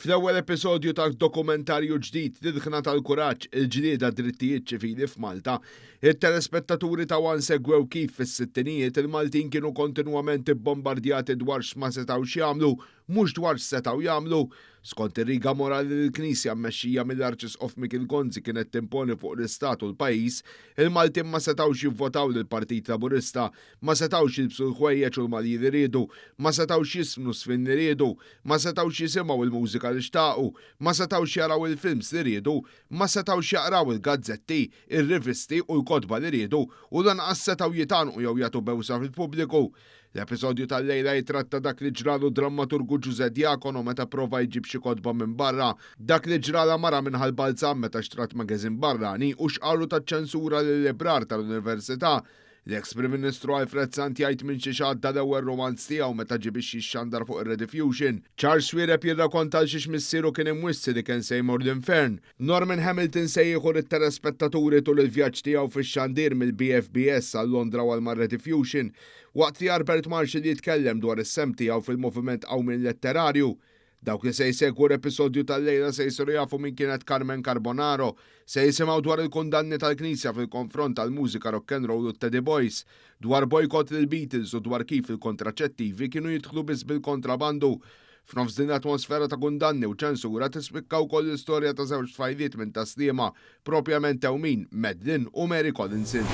Fl-ewwel episodju ta' dokumentarju ġdid L-Ilħna tal-Kuraġġ, il-ġlieda għad-drittijiet ċivili f'Malta, it-telespettaturi ta' one segwew kif fis-sittinijiet il-Maltin kienu kontinwament ibbombardjati dwar x'ma setgħux jagħmlu, mhux dwar x'setgħu jagħmlu. Skont ir-riga morali li l-Knisja mmexxija mill-Arċisqof Mikiel Gonzi kienet timponi fuq l-Istat u l-pajjiż, il-Maltin ma setgħux jivvotaw lill-Partit Laburista, ma setgħux jilbsu l-ħwejjeġ u l-malji li riedu, ma setgħux jiżfnu ż-żfin li riedu, ma setgħux jisimgħu l-mużika li xtaqu, ma setgħux jaraw il-films li riedu, ma setgħux jaqraw il-gazzetti, ir-rivisti u l-kotba li riedu u lanqas setgħu jitgħannqu jew jagħtu bewsa fil-pubbliku. L-episodju tal-lejla jitratta dak li ġralu d-drammaturgu Ġużè Diacono meta pprova jġib xi kotba minn barra, dak li ġralha mara minn Ħal Balzan meta xtrat magazine barrani u x'qalu taċ-ċensura lil-librar tal-Università. L-eks Prim Ministru Alfred Sant jgħid minn xiex għadda l-ewwel rumanz tiegħu meta ġie biex jixxandar fuq ir-Rediffusion. Charles Xuereb jirrakonta għal xiex missieru kien imwissi li kien se jmur l-infern. Norman Hamilton se jieħu lit-telespettaturi tul il-vjaġġ tiegħu fix-xandir mill-BFBS għal Londra u għal mar-Rediffusion, waqt li Albert Marshall jitkellem dwar is-sehem tiegħu fil-moviment qawmien letterarju. Dawk li se jsegwu l-episodju tal-lejla se jsiru jafu min kienet Carmen Carbonaro, se jisimgħu dwar il-kundanni tal-Knisja fil-konfront tal-mużika rock and roll u t-Teddy Boys, dwar bojkott lill-Beatles u dwar kif il-kontraċettivi kienu jidħlu biss bil-kontrabandu. F'nofs din l-atmosfera ta' kundanni u ċensura tispikka wkoll l-istorja ta' żewġ tfajliet minn Tas-Sliema, propjament tewmin, Madeline u Mary Collinson.